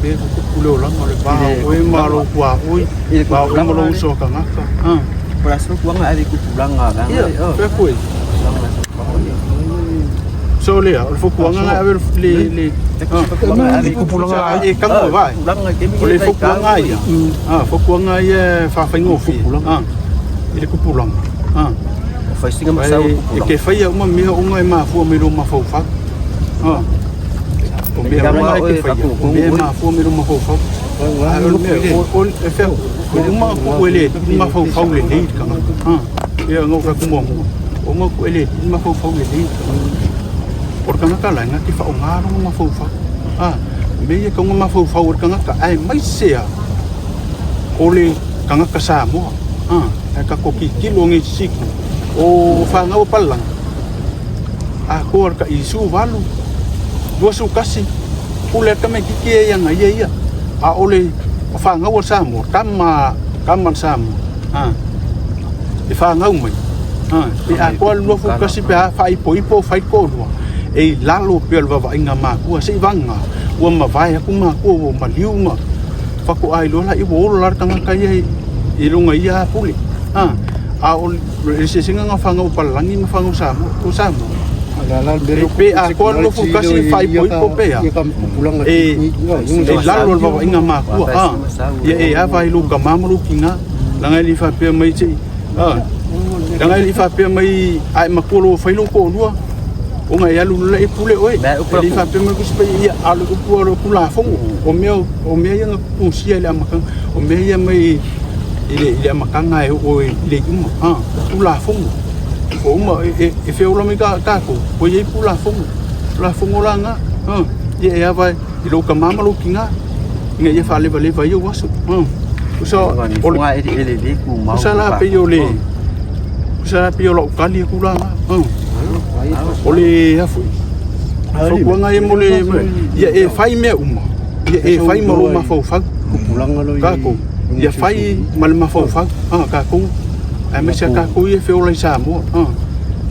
Speaker 2: mea e tutupu i le olaga, o le va o oe ma lou tuaoi, va o oe ma lou uso a tagata.
Speaker 1: Po o le a se fautuaga e ave i tupulaga?
Speaker 2: Ia, fai atu ai. So lea, o le fautuaga na ave le le
Speaker 4: Tupulaga
Speaker 2: e tago vai. O le fautuaga ia. Ah, fautuaga ia e faafaigofie. Ah, i le tupulaga. Ah.
Speaker 1: Faisiga ma sau
Speaker 2: E ke faia uma mea ona e mafua mai lou mafaufau. Ah. O mea uma e ke faia, o mea e mafua mai lou mafaufau. Ah, o le mea, o e fea, o uma ku ele mafaufau lelei le tagata. Ah. Ia na ou fai atu muamua, o uma ku ele mafaufau lelei le tagata. O le tagata la e gata i faaaoga lona mafaufau. A, o mea ia e tatau ona mafaufau ai le tagata aemaise lava o le tagata Samoa. A, ae tatou tilotilo nei i sisitu o fanau a palalaga, atoa le tai 18, 21, pule lava le tamaitiiti ia i ana ia ia. A o le fanau a le Samoa, tama, tama a le Samoa, a, e fanau mai, a, pe atoa le 21 pe a faaipoipo fai le toalua, e i lalo pea o le vaavaaiga a matua, seivaga ua mavae atu matua ua maliu ma faatoa iloa laia ua ola la le tagata ia i lona ia pule. A, a o le eseesega lena o fanau palagi ma fanau Samoa, o Samoa. E pe atoa le 21 e faaipoipo pe a, e i lalo o le vaavaaiga a matua. A, ia e ava i lou tama ma lou tina, leaga e le i faapea mai se i, a, leaga e le i faapea mai a e matua loa ua fai lou toalua, ona e alu loa e pule oe. E le i faapea mai le Tusi Paia, ia, a o le upu a le Tulafono, o mea ia na tusia i le amataga, o mea ia mai i le amataga e oo i le iuga, a, Tulafono. Ua uma, e feola mai tatou, ua i ai Tulafono, Tulafono la na, a, ia e ava i lou tama ma lou tina, ina ia faalevaleva ai ou aso. Tusa o le tusa la pei o le tusa la pei o lau tali atu la na. O le a foi fautuaga ia mo le ia e fai mea uma ia e fai ma lou mafaufau tatou ia fai ma le mafaufau tatou aemaise a tatou ia e feola i Samoa.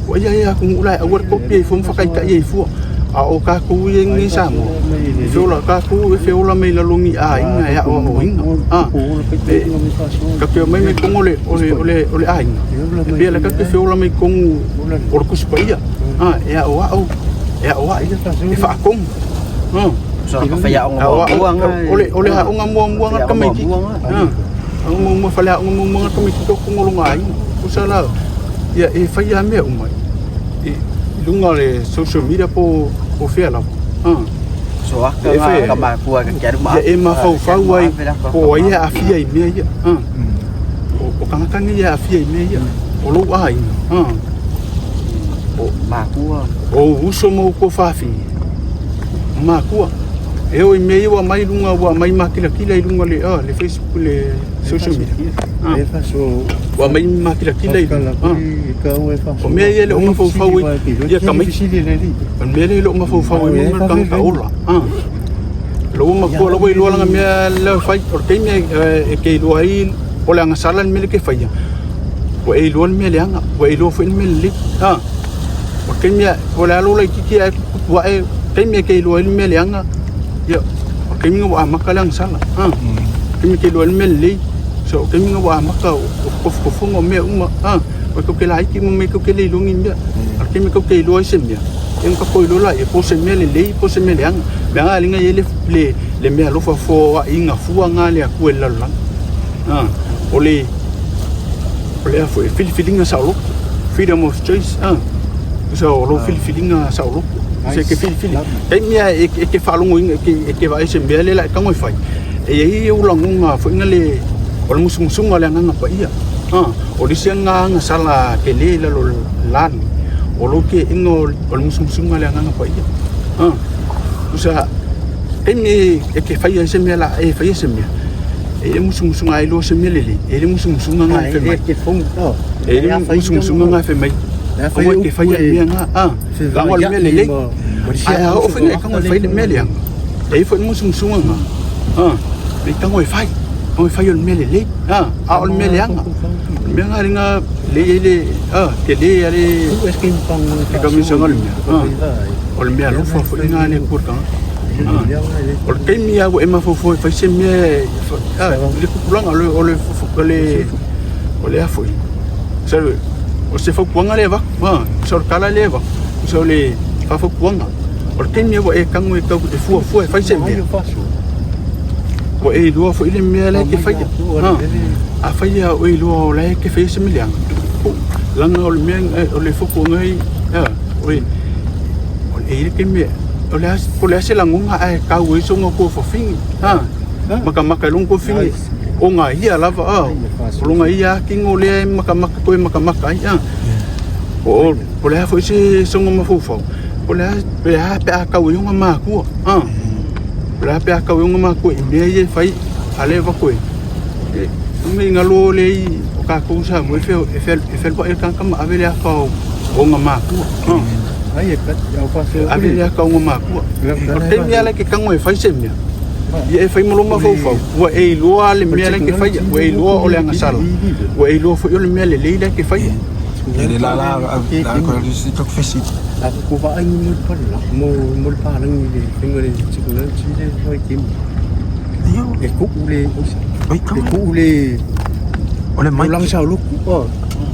Speaker 2: Ua ia ia atunuu la e aua le kopi ai fua ma whakaitai ai fua. A o tatou ia nei Samoa, e feola tatou e feola mai lalo ni aiga e aoaoina. A, e, ka te omai mai tonu o le, o le, o le, o le aiga. E pei la tatou te feola mai tonu o le Tusi Paia. A, e aoao, e aoai, e faatonu. A, o le, o le aoga muamua na tamaitiiti. A, aoga muamua, faleaoga muamua na tamaitiiti o totonu o lona aiga. Tusa la, ia e fai lava mea uma i luga o le social media po o fea lava.
Speaker 1: So aka nga ka makua ka kia ruma.
Speaker 2: Ia e mafaufau ai po o ai e aafia i mea ia. O tagata nei e aafia i mea ia. O lou aiga.
Speaker 1: O makua.
Speaker 2: O ou uso ma ou tuafafine. O makua. E oo i mea ia ua aumai i luga, ua aumai makilatila i luga o le Facebook, le social media. Ua aumai makilatila i luga. O mea ia e le o mafaufau ai ia tamaiti. O le mea lea e le o mafaufau ai mo le tagata ola. Lou matua lava iloa lana mea lea e fai. O le taimi e te iloa ai o le agasala le mea lea e te faia, ua e iloa le mea leaga, ua e iloa foi le mea lelei. O le taimi o le a lou laitiiti ae tutupu ae, taimi e te iloa ai le mea leaga, ia, o le taimi lena ua amata le agasala. O le taimi e te iloa ai le mea lelei, so o le taimi lena ua amata o tofotofoga o mea uma. Ua tou te laiti ma mea tou te le iloa ni mea. A o le taimi tou te iloa ai se mea, ia ona tatou iloa laia po o se mea lelei po o se mea leaga. Leaga a liga e i ai le, le mea alofa foaiina fua na a le Atua i le lalolagi. O le, o le a foi, filifiliga saoloto, freedom of choice, tusa o lou filifiliga saoloto. Se e te filifili, taimi lava e te faalogoina, e te vaai i se mea lea o le a e tago e fai, e i ai ou lagona foi lea o le musumusuga o le Agaga Paia. O le isi lena agasala tele i lalo o le la lenei, o lou teena o le musumusuga o le Agaga Paia. Tusa, taimi e te faia ai se mea la e faia se mea, e i ai le musumusuga ai loa se mea lelei, e i ai le musumusuga na e fai mai. E i ai le musumusuga na e fai mai, Aua e te faia le mea lena, a, leaga o le mea lelei. Ae a oo foi ina e tago e fai le mea leaga, e i ai foi le musumusuga lena, a, ne i tago e fai, tago e fai o le mea lelei, a, a o le mea leaga. O le mea lena lena lea e i ai le, a, tele lava le taamilosaga o le mea, a, o le mea alofa foi lena a le Atua i le tagata. A, o le taimi lava ua e mafaufau e fai se mea e, a, le tupulaga, o le, o le, o le, o le a foi, o se fautuaga lea e avatu, a, o le tala lea e avatu, o le faafautuaga, o le taimi ua e tago e tau e fuafua e fai se mea, ua e iloa foi le mea la e te faia. Afai lava o e iloa o la e te faia se mea leaga, leaga o le mea, o le fautuaga e, o e i ai le taimi, o le a, po o le a se lagona ae tau ai sona tuafafine, matamata i lona tuafafine, ona ia lava, o lona ia lava tino lea e matamata, toe matamata ai, po o le a foi se soga mafaufau, po o le a, pe a pe a tau ai ona matua, po o le a pe a tau ai ona matua i mea ia e fai, a lea e avatu e, e galo lea i o tatou Samoa e fealuai le tagata ma ave le ata o ona matua, ave le ata o ona matua. O le taimi lava la e te tago e fai se mea, ia e fai ma lou mafaufau, ua e iloa le mea la e te faia, ua e iloa o le agasala, ua e iloa foi o le mea lelei la e te faia.
Speaker 4: E le la la la ko le si tok fesi.
Speaker 3: A ko va ai mo pa la mo mo pa la ni le finga le technology le hoi kim. E ku le e ku le
Speaker 4: o le mai
Speaker 3: lang sa lu o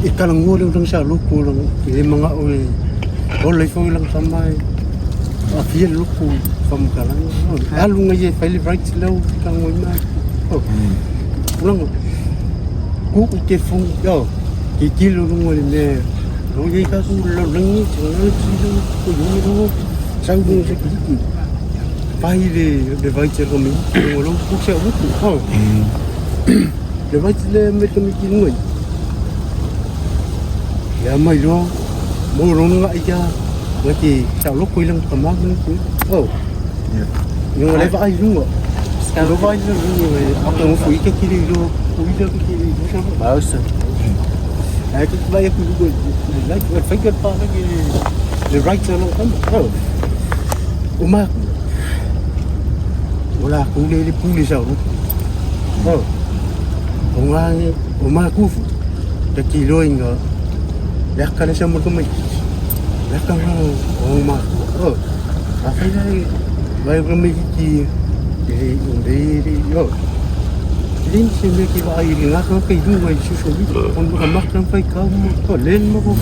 Speaker 3: e kala ngo le lang sa lu ko lang le manga o le o le fo lang sa mai a fia lu ku fam kala a lu ngai e fai le right lo ka ngoi mai o lang ku te fu yo ke ki lo lo le me lo ye ka ku lo lang ni technology lo ko yo lo sa lu se ki pai le le vai te ko mi lo lo ku se u ku ho le vai te le me te mi ki ngoi ya mai lo mo lo nga ya wa ti sa lo ko ilang ka ma ni ku oh yo le vai lu lo vai lu a ko fu i ke ki lo ku i ke ki lo sa
Speaker 1: ba sa
Speaker 3: ai ke vai ku ku like what finger pa le le right lo ka oh o ma o la ku le le pu le sa lo oh o nga o ma ku fu te ki lo inga le ka le sa mo ko mai le ka o ma oh a fai lai vai ko mai ki le o le yo lin se me ki vai le nga ka kai du mai su su on ka mak lang fai ka mo ko len mo ko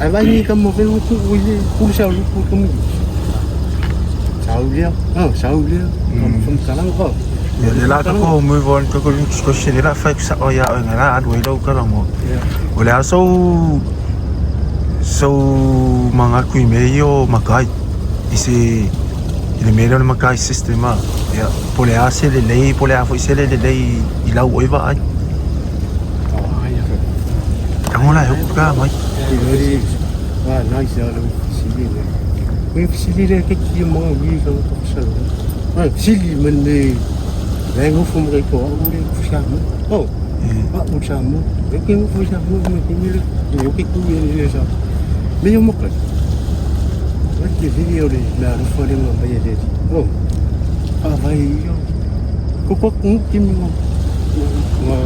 Speaker 3: ai vai ni ka mo ve ku ku le ku sa lu ku ko mi sa u le ah sa u le fam ka lang ko
Speaker 4: Le la ka ko move on ka ko question le la fai sa o ya o ngala alu ai lau ka lango. O le aso so manga kui me yo makai i se i le mea lea o le makai system a ia po o le a se lelei po o le a foi se le lelei i lau oi vaai. Tago la e upu ka mai.
Speaker 3: Ah, nice ya le sili le. We sili le ke ki mo wi ka ko sa. Ah, sili man le le ngo fu mo ko o le fu sa mo. Oh. Ah, u sa mo. Le ke mo fu sa mo me ke mi le yo ke ku ye le sa. Me yo mo ka. Wa ke video le na ro fo le mo ba ye le. Oh. Ah, vai yo. Ko ko ku ki mo. Nga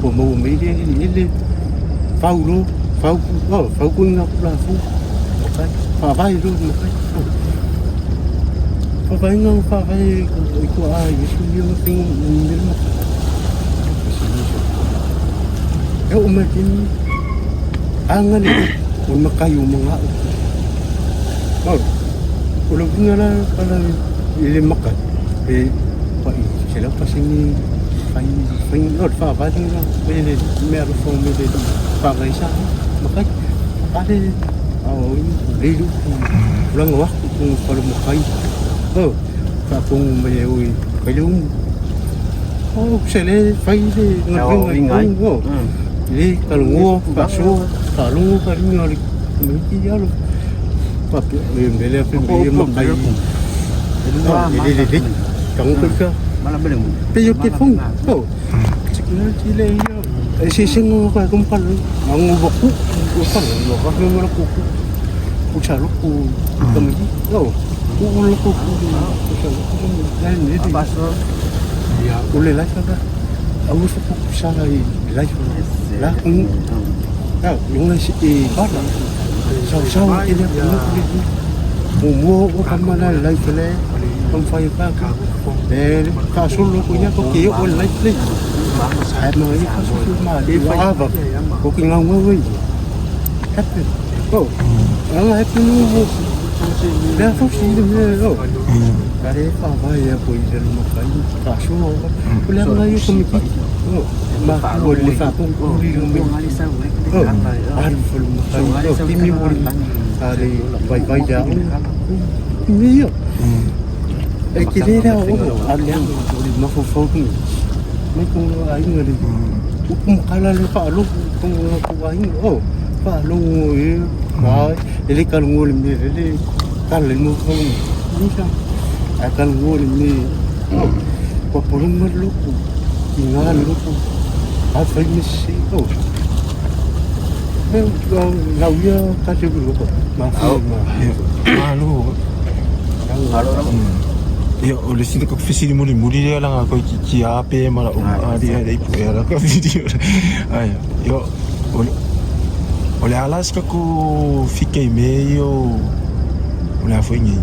Speaker 3: ko mo me le le fau lo fau oh fau ku nga ku la fu kai fa vai lo mo kai fa vai nga fa vai ko a yesu yo ting ni mo e o ma tin anga ni o ma kai o mga oh o lo nga la pala ile maka e pa i se la pasingi fai fai no fa vai nga me le me ro fo me le fa vai sa makai ale au le lu lang wa ku fa lo makai oh fa ku me o kai lu oh se le fai le
Speaker 1: nga
Speaker 3: nga ngo le ka lu ngo fa so ka lu ka lu nga le me ki ya lo pa pe me le pe me makai le le le ka ngo ka
Speaker 1: mala bele
Speaker 3: pe yo ke fong oh technology le yo E se se ngo ka kum pa lu. Ngo ba ku ku pa lu ka me mo ku ku. Ku cha lu ku ka mi. No. Ku lu ku ku. Ku cha lu ku mi. La ni di. Ya o le la ka. A u ku ku sa la i la la ku. Ya yo na si e ba la. Sa sa o ke le ku ku. Mo mo o ka ma la la le. Kom fai pa ka. Le ka su lu ku ya ko ki o la le. Ai ma i ka su ma le wa va. Ko ki ngau ngau i. Happy. Oh. Anga happy no. Le fo si le me oh. Ka re pa va ya ko i le mo ka i ka su o. Ko le nga i ko mi ki. Oh. Ma ko le fa ko ko ri lo me. Oh. Aru fo lo mo ka i. Oh, ti mi mo ri. A le vai vai ja. Mi yo. E ki le ra o a le o le ma fo fo ku. Mai ko ai ngari. Upu kala le pa lo ko ko ai oh. Pa lo e ma e le ka lo le me le ka le mo ko ni sa. A ka lo le me oh. Ko po lo mo lo ku. Ki nga lo ku. A fa mi si oh. Me la uia ka te ku ko. Ma fa ma.
Speaker 4: Malo. Ia, o le sila ka fesili muli muli lea langa koe ki ki a pe ma la uma a lia le ipu ea la ka video. Ai, ia, o le o le ala sika ko fika i me io o le a foi nei.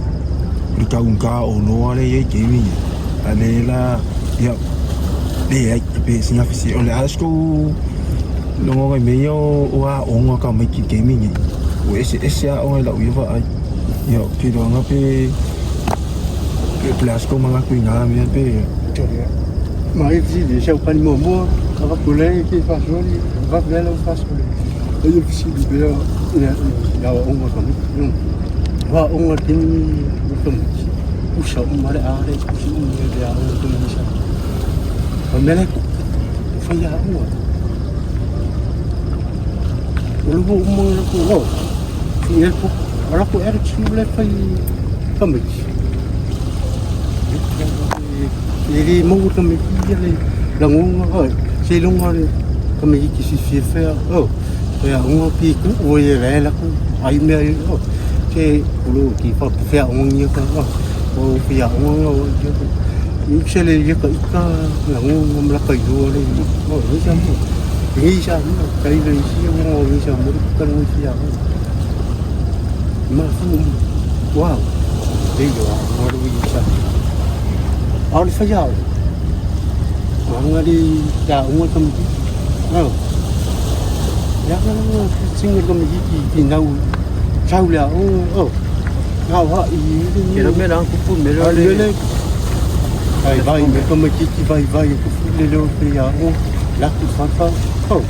Speaker 4: O le kaunga o noa le ia i kemi nei. A le la, ia, le ai, pe singa fisi, o le ala sika o longo ngai me ia o a onga ka mai ki kemi nei. O ese ese a onga i lau ia va ai. Ia, ke roanga pe pe le aso manga kui ngā mea pe.
Speaker 3: Ma e fisi de sau pani mo mo, a va kule ki fa soli, va vela fa soli. E yo fisi de be ya ya onga ka mi. Wa onga tini ko mi. Usa o mare a re usa o me de a onga ko mi sa. O mele ko fa ya onga. O lu o mo ko o. Ni ko ala ko er chu le fa ka mi. E le mo ka mi ki le la ngonga o se longa le ka mi ki si fi fe o ya onga pi ku o ye le la ku ai me o se lo ki fa fe onga ka o o fi ya onga o ye ko ni se le ye ka ka la ngonga mla ka yo le o ni sa mo ni sa mo kai le si o ni sa mo ka no si ya ma fu wow le yo a ro i sa a le fa ya ngari ya unga ka mi no ya nga singa ka mi ki ki nau chau la o o ngau ha i
Speaker 1: Ke lo me la kupu me lo
Speaker 3: le le ai vai me ka mi ki vai vai ku fu le lo pe ya o la ku fa fa o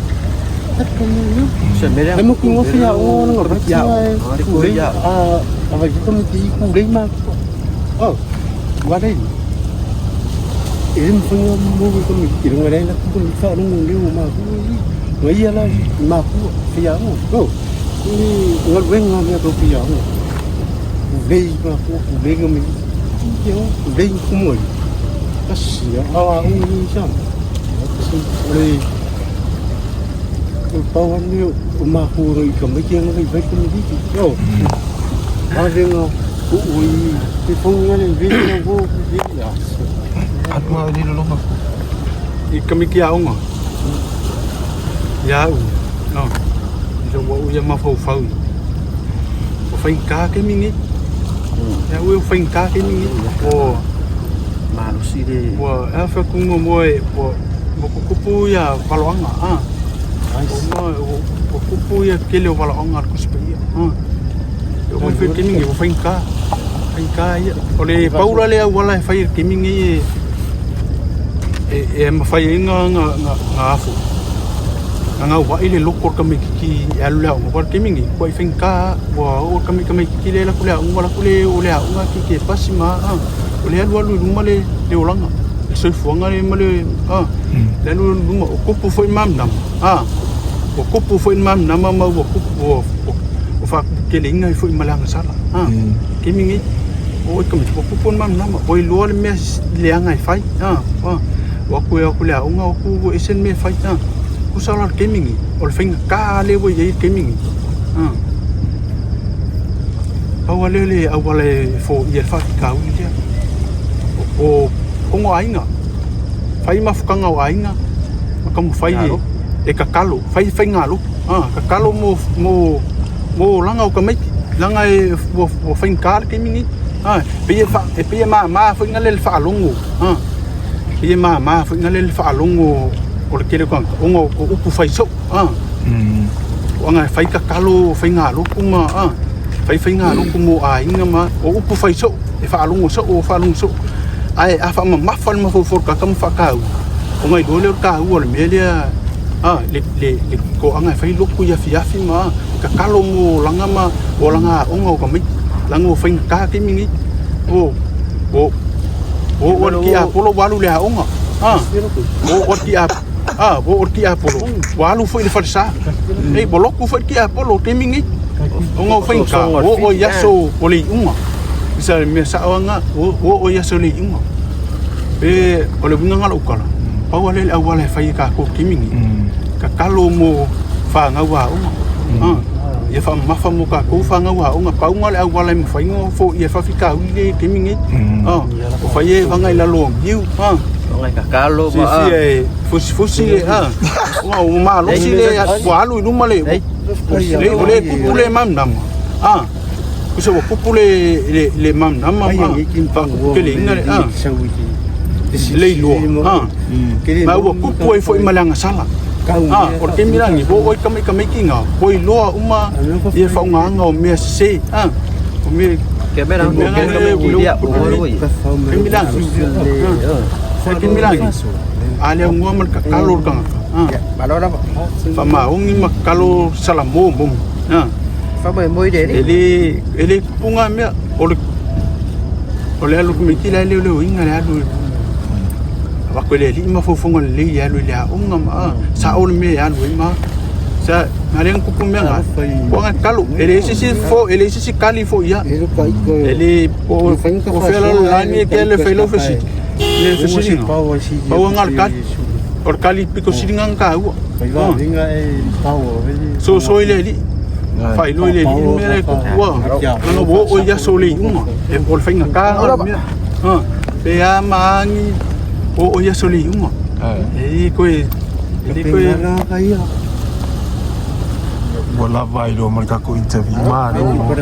Speaker 1: Se me la
Speaker 3: e mo ku ngo fi ya o no ba
Speaker 1: ya
Speaker 3: ki ku le a a vai ka mi ki ku le ma o wa dei e mo fanga mo ko mi ki ngo le la ku mi fa no le o ma ku ngai ya la ma ku fi ya o o ni ngo wen nga me ko fi ya o ku le ma ku ku le ngo mi yo ku le ku mo ka si a a o ni sa si le o pa wa ni o ma ku ro i ka mi ki ngo le ba ku mi ki o a le ngo ku o i te fonga le vi ngo vi ya.
Speaker 4: Atua le lolonga.
Speaker 2: I kami ki aonga. Ia u. No. I lo wa u ia mafaufau. O faigā ke mingi. Ia u e o faigā ke mingi. O
Speaker 1: Malosi le
Speaker 2: ua ea fakuga moa e ua ua kukupu ia valoaga a. O ma ua kupu ia kele o valaoga a le Tusi Paia a. E oo mai foi le taimi lenei ua faigā. Faigā ia. O le paula lea auala e fai i le taimi lenei e e mafai ai ga ga ga afu ga gaua'i le loko o le tamaititi e alu i le aoga aua o le taimi lenei ua i faigata ua oo le tamaititi lea e alu atu i le aoga alu atu le oo i le aoga tietie pasi ma a o le alualu i luma le le olaga le soifuaga le ma le a le alualu i luma o kopu foi le malamalama a ua kopu foi le malamalama ma ua kupu ua ua faakuputeleina ai foi ma le agasala a taimi lenei o oe tamaiti ua kupu le malamalama ua iloa le mea leaga e fai a o atu e o atu i le aoga o atu ua ese le mea e fai a. Kusa la le taimi lenei, o le faigata lea ua i ai le taimi lenei. Pau lava lea o le auala e foia ai le faafitauli lea. O ono aiga, fai mafutaga o aiga ma taumafai e tatalo, fai faigalotu, tatalo mo olaga o tamaiti, leaga ua faigata le taimi lenei. E pei e mama foi lea i le faalogo, e pei e mama foi lea i le faalogo o le tele o tagata ona o upu fai soo. Ona e fai tatalo faigalotu ma fai faigalotu mo aiga ma o upu fai soo e faalogo soo faalogo soo. Ae a faamamafa le mafaufau o le tagata ma faataua, ona iloa lea o le taua o le mea lea, le toaga e fai lotu i afiafi ma tatalo mo olaga ma olaga aoga o tamaiti, leaga ua faigata taimi nei. Ua oo lava i le tiapolo ua alu i le aoga, ua oo lava i le tiapolo ua alu foi i le falesa. Ei, ua lotu foi le tiapolo i le taimi lenei, ona ua faigata, ua oo i aso o le iuga. O le mea sao lava lena, ua oo i aso o le iuga. Pe o le uiga lena o lau tala, pau lava lea o le auala e fai e tatou i le taimi lenei, tatalo mo fanau aoga, ia faamamafa mo tatou fanau aoga. Pau lena o le auala e mafai ona foia ai le faafitauli lea i le taimi lenei. O fai e vaga i lalo o niu, silafia e fusifusi le, ua malosi le, ua alu i luma le, ua le tupu le malamalama. Tusa ua tupu le malamalama ma faatuputeleina le le iloa, ma ua tupu ai foi ma le agasala. O le taimi la lenei, ua oo ai tamaiti na, ua iloa uma ia faaaogaina o mea sese. O mea taimi la lenei, a le aunoa ma le tatalo a le tagata, faamaoni ma tatalo salamo moni. E le tupu na mea, o le alu o le tamaititi la e leoleoina le alu, avatu e le alii mafaufauga lelei e alu i le aoga ma sao le mea e alu ai ma sa na lea na tupu mea na, ua tatalo, e leai se isi fo, e leai se isi tali foi ia. E le po o fea la le lani e le fai lau fesili. Le fesili na, pau lava le tali. O le tali pito sili na taua. Soso i le alii, faailoa i le alii le mea la e tupu ua. Leaga ua oo i aso o le iuga, o le faigata lena o le mea. Pe a ma a ni oo i aso o le iuga. E le toe, e le toe.
Speaker 4: Ua lava ai loa ma le tatou interview. Malo.